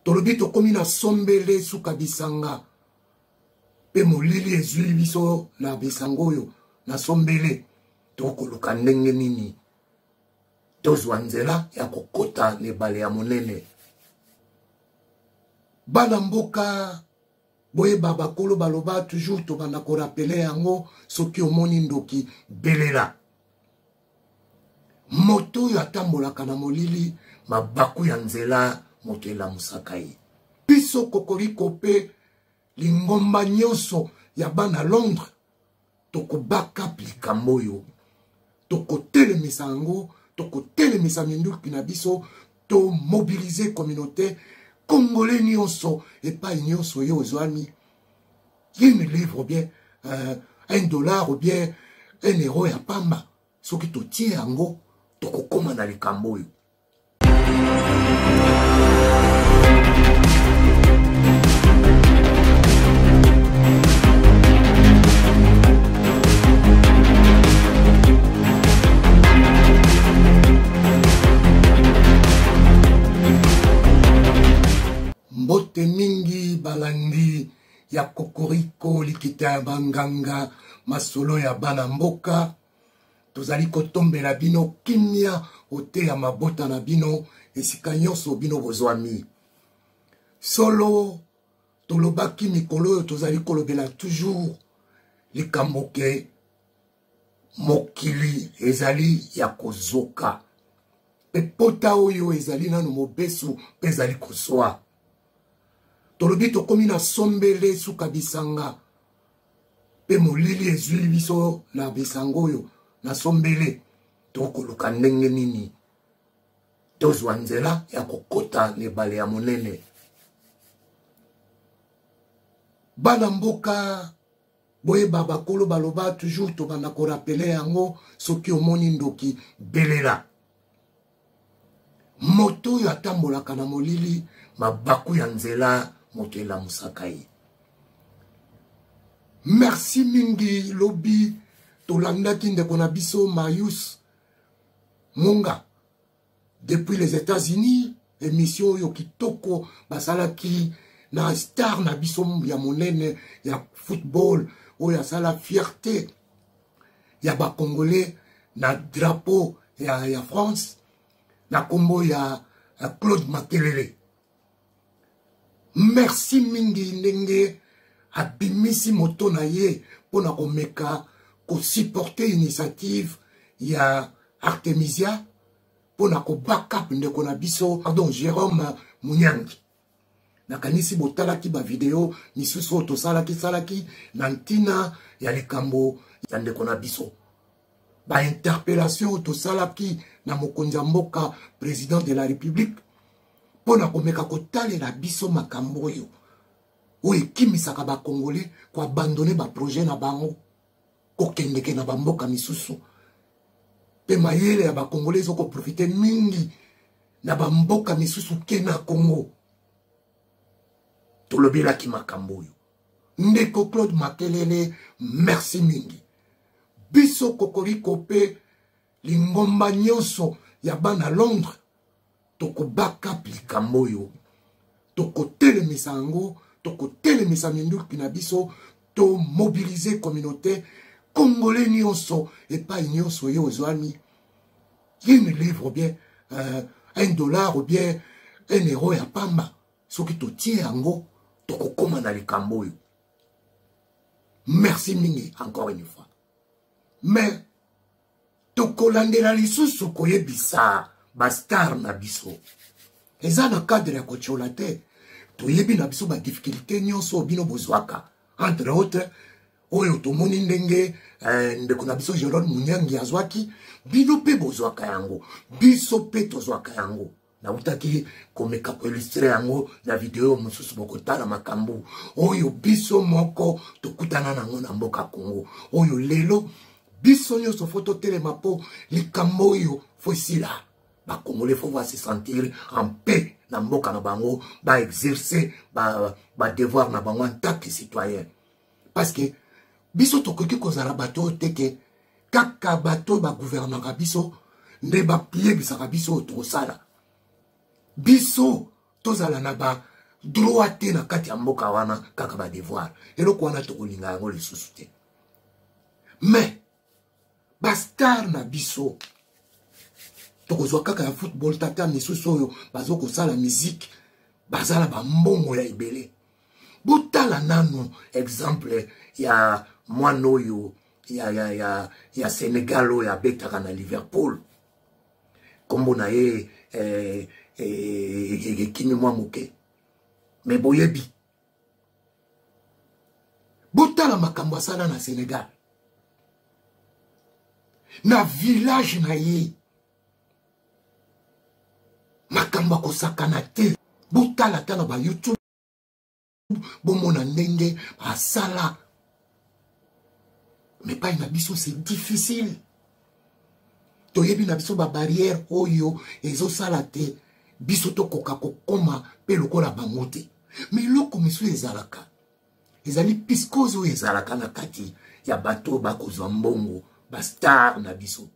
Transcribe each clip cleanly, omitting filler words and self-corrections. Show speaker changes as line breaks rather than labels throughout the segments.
Tolobi tokomi na sombele suka bisanga mpe molili ezwi biso na bisanga oyo na sombele, tokoluka ndenge nini tozwa nzela ya kokota na ebale ya monene. Bana mboka boyeba, bakolo baloba toujours, tobanda korapele yango, soki omoni ndoki belela. Moto oyo atambolaka na molili, mabaku ya nzela moto elamusaka ye. Biso kokoriko mpe lingomba nyonso ya bana Londres tokobaka likambo oyo, tokotelemisa yango, tokotelemisa minduki na biso, tomobilize communauté congolais nyonso epai nyonso yo ozwami, une livre ou bien $1 ou bien 1 euro ya pamba, soki totie yango tokokóma na likambo oyo. Mbote mingi balandi ya Kokoriko, likita ya banganga, masolo ya bana mboka. Tozali kotombela bino kimia oteya mabota na bino esika nyonso bino bozwami. Solo tolobaki mikolo oyo, tozali kolobela toujours likambo ke mokili ezali ya kozoka mpe pota oyo ezali nano mobesu mpe ezali kozwa. Tolobi tokomi na sombele suka bisanga mpe molili ezwi biso na bisanga oyo na sombele, tokoluka ndenge nini tozwa nzela ya kokota na ebale ya monene. Bana mboka boyeba, bakolo baloba toujours, tobanda korapele yango, soki omoni ndoki belela. Moto oyo atambolaka na molili, mabaku ya nzela moto elamusaka ye. Merci mingi. Lobi tolandaki ndeko na biso Marius Monga depuis les États-Unis, émission oyo kitoko basalaki na star na biso ya monene ya football oyo asala fierté ya bacongolais na drapeau ya France na nkombo ya Claude Makelele. Merci mingi ndenge abimisi moto na ye mpona komeka kosupporte initiative ya Artemisia mpona kobackup ndeko na biso, pardon, Jérôme Munyangi. Nakanisi botalaki bavideo misusu oyo tosalaki salaki na ntina ya likambo ya ndeko na biso, bainterpellation oyo tosalaki na mokonzi ya mboka, président de la République, mpo na komeka kotalela biso makambo oyo ekimisaka bacongolais koabandone baprojet na bango, kokendeke na bamboka misusu, mpe mayele ya bacongolais ezokoprofite mingi na bamboka misusu ke na Congo. Tolobelaki makambo oyo. Ndeko Claude Makelele, merci mingi. Biso kokoriko mpe lingomba nyonso ya bana Londres tokobaka likambo oyo, tokotelemisa yango, tokotelemisa minduki na biso, tomobilize communauté congolais nyonso epai nyonso yo ozwami, une livre ou bien $1 ou bien 1 euro ya pamba, soki totie yango tokokóma na likambo oyo. Merci mingi encore une fois. Mais tokolandela lisusu koyebisa bastar na biso, eza na cadre ya kotiola te. Toyebi na biso badifficulté nyonso bino bozwaka, entre autres oyo tomoni ndenge ndeko na biso Jérôme Munyangi azwaki. Bino mpe bozwaka yango, biso mpe tozwaka yango. Nautaki komeka koillustre yango na video mosusu, bokotala makambo oyo biso moko tokutana nango na mboka Congo oyo. Lelo biso nyonso fo totelema mpo likambo oyo fo esila. Bacongolais fo base sentir en paix na mboka na bango, baexerce badevoir na bango en tant que citoyen, parce que biso tokoki kozala bato oyo te ke kaka bato oyo bagouvernaka biso nde bayebisaka biso oyo tokosala. Biso tozala na ba droit te na kati ya mboka wana, kaka badevoir. Eloko wana tokolinga yango lisusu te. Mais bastar na biso, tokozwa kaka ya football, tata misusu oyo bazo kosala musique, baza na bambongo ya ebele. Botala nanu exemple ya mwana oyo ya Sénégal oyo abetaka na Liverpool, nkombo na ye ekimi mwa moke, me boyebi. Botala makambo asala na Sénégal, na village na ye, makambo akosakana te. Botala ata na baYouTube, bomona ndenge asala. Mais epai na biso, c'est difficile. Toyebi na biso babarrière oyo ezosala te biso tokoka kokóma mpe lokola bango te. Mais eloko misusu ezalaka, ezali psychose oyo ezalaka na kati ya bato oyo bakozwa mbongo, bastar na biso.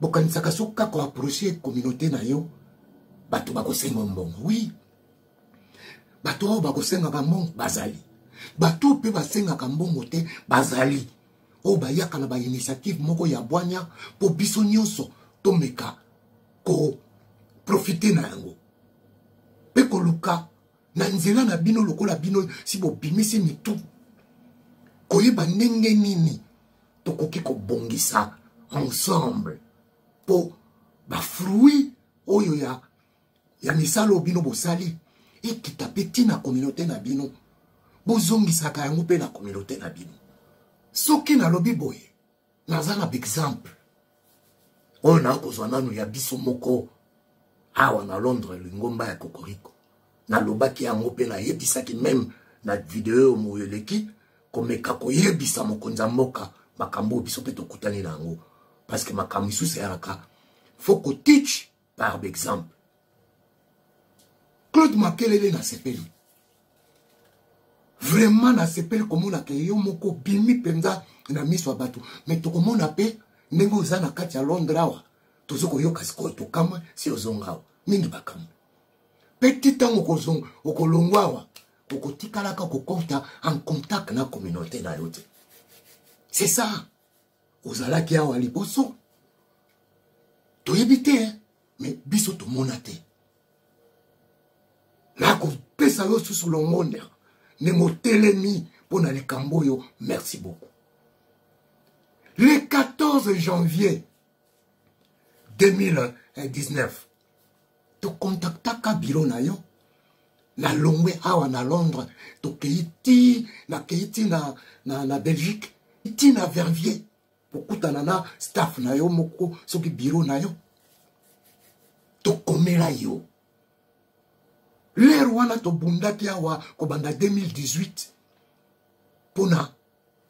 Bokanisaka soki kaka oapproche communauté na yo, bato bakosenga mbongo. Oui, bato oyo bakosengaka mbongo bazali, bato oyo mpe basengaka mbongo te bazali, oyo bayaka na bainitiative moko ya bwanya mpo biso nyonso tomeka koprofite na yango mpe koluka na nzela na bino. Lokola bino si bobimisi mitu koyeba ndenge nini tokoki kobongisa ensemble mpo bafruit oyo ya misala oyo bino bosali ekita mpe ntina communauté na bino, bozongisaka yango mpe na communauté na bino. Soki nalobi boye, naza na baexemple oyo nakozwa nanu ya biso moko awa na Londres, lingomba ya Kokoriko. Nalobaki yango mpe nayebisaki même na video oyo moyo eleki, komeka koyebisa mokonzi ya mboka makambo oyo biso mpe tokutani na yango, parce que makambo misusu eyalaka, faut koteach par exemple. Claude Makelele, nasepeli vraiment, nasepeli komona ke yo moko bimi mpenza na miso ya bato. Mais tokomona mpe ndenge oza na kati ya Londres awa, toza koyoka sikoyo, tokamwe si ozonga awa mingi, bakamwe mpe ti ntango okolongwa awa, okotikalaka kokota en contact na communauté na yo te. C'est ça, ozalaki awa liboso, toyebi te, mais biso tomona te. Nakopesa yo susu longonda ndenge otelemi mpo na likambo oyo. Merci beaucoup. Le 14 janvier 2019, tokontaktaka biro na yo. Nalongwe awa na Londres, tokei ti, nakei ti na Belgique, ti na Verviers, kokutana na staff na yo moko, soki biro na yo. Tokomela yo lere wana, tobundaki awa kobanda 2018 mpona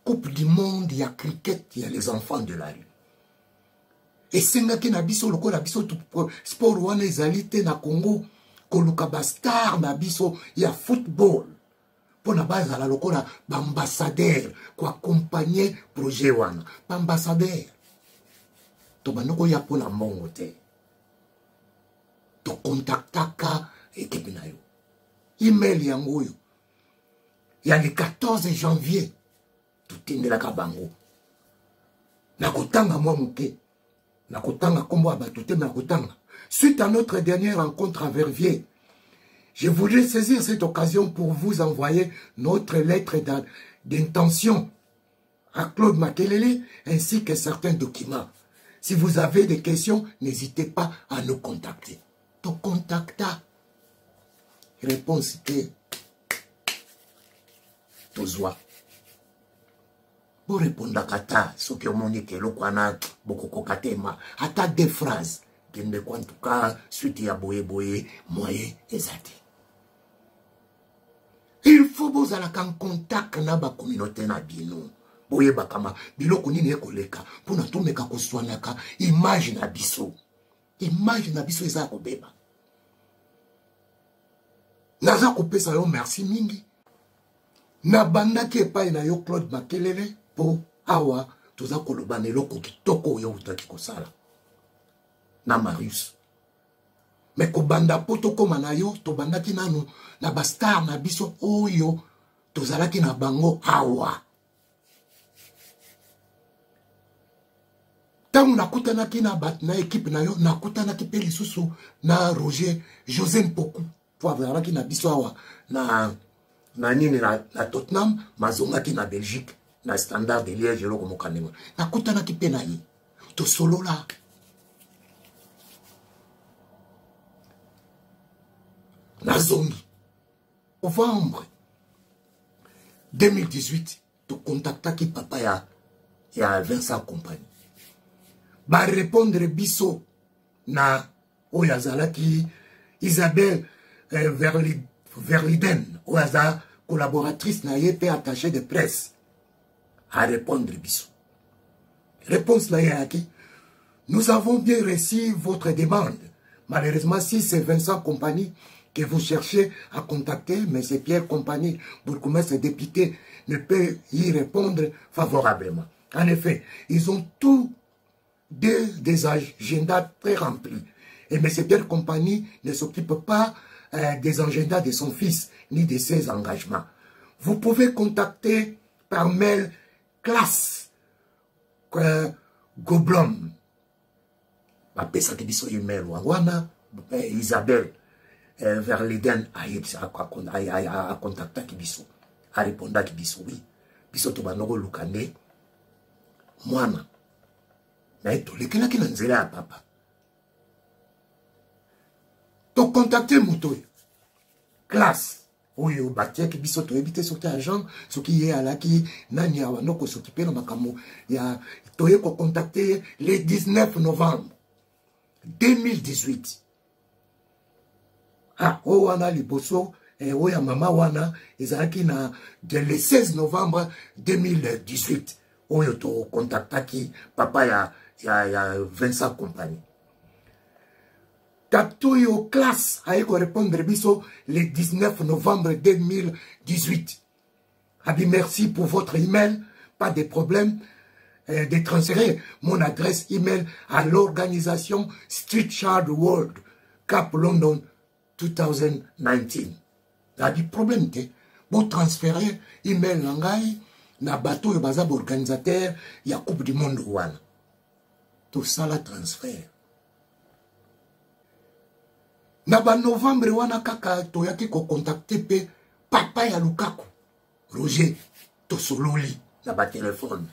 Coupe du monde ya cricket ya les enfants de la rue. Esengaki na biso, lokola biso sport wana ezali te na Congo, koluka bastar na biso ya football mpona bazala lokola baambassadeur koaccompagne projet wana. Baambassadeur, tobandi koya mpona mbongo te. Tokontaktaka ekipe na yo, email yango oyo ya le 14 janvier totindelaka bango. Nakotanga mwa moke, nakotanga nkombo ya bato te, nakotanga: "Suite à notre dernière rencontre à Verviers, je voudrais saisir cette occasion pour vous envoyer notre lettre d'intention à Claude Makelele ainsi que certains documents. Si vous avez des questions, n'hésitez pas à nous contacter." Tocontacta, réponse te. Tozwa, borepondaka ata soki omoni ke eloko wana bokokoka te, ma ata deux phrases kende ko. En tout cas, suite ya boyeboye, moyen eza te. Il faut bozalaka en contact na bacommunauté na bino, boyebaka ma biloko nini ekoleka mpona tomeka koswanaka image na biso. Image na biso eza ya kobeba. Naza kopesa yo merci mingi. Nabandaki epai na yo, Claude Makelele, mpo awa toza koloba na eloko kitoko oyo outaki kosala na Marius. Me kobanda mpo tokóma na yo, tobandaki nanu na bastar na biso oyo tozalaki na bango awa. Ntango nakutanaki na bato na ekipe na yo, nakutanaki mpe lisusu na Roger José Mpoku, mpo azalaki na biso awa na na nini na, na Tottenham, mazongaki na Belgique na Standard de Liège, eloko mokandema. Nakutanaki mpe na ye, tosolola. Nazongi novembre 2018, tokontaktaki papa ya, ya Vincent Compagnie, barépondre biso na oyo azalaki Isabelle eh, Verliden, oyo aza collaboratrice na ye mpe attaché de presse, arépondre biso. Réponse na ye ayaki: nous avons bien reçu votre demande. Malheureusement, si c'est Vincent Compagnie que vous cherchez à contacter, mais c'est Pierre Compagnie, bourgmestre député, ne peut y répondre favorablement. En effet, ils ont tous des agendas très remplis. Et M. Pierre Compagnie ne s'occupe pas des agendas de son fils, ni de ses engagements. Vous pouvez contacter par mail classe Goblom. Bapesaki biso email wana, Isabelle Verliden akontaktaki biso, arépondaki biso: oui, biso tobanda koluka nde mwana na ye, tolekelaki na nzela ya papa, tocontacte moto oyo classe oyo batiaki biso, toyebi te soki agent, soki ye alaki nani, abanda kosokipe na makambo ya. Toye kocontacte ye le 19 novembre 2018. Ah, oyo wana liboso eh, oyo ya mama wana ezalaki na le 16 novembre 2018 oyo tokontaktaki papa ya, ya, ya Vincent Compagnie. Tata oyo classe aye korépondre biso le 19 novembre 2018, abi: merci pour votre email, pas de problème de transférer mon adresse email à l'organisation Street Child World Cup London 2019. Abi problème te, botransfere email na ngai na bato oyo baza baorganisateur ya Coupe du monde wana. Tosala transfert na banovembre wana kaka. Toyaki kocontacte mpe papa ya Lukaku, Roger, tosololi na batelefone.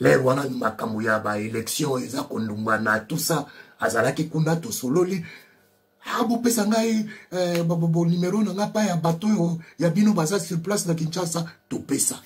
Lere wana makambo ya baélection eza kondumbana, tout ça, azalaki kuna, tosololi. Ah, bopesa ngai eh, bonumero na ngai pa ya bato oyo ya bino baza sur place na Kinshasa. Topesa.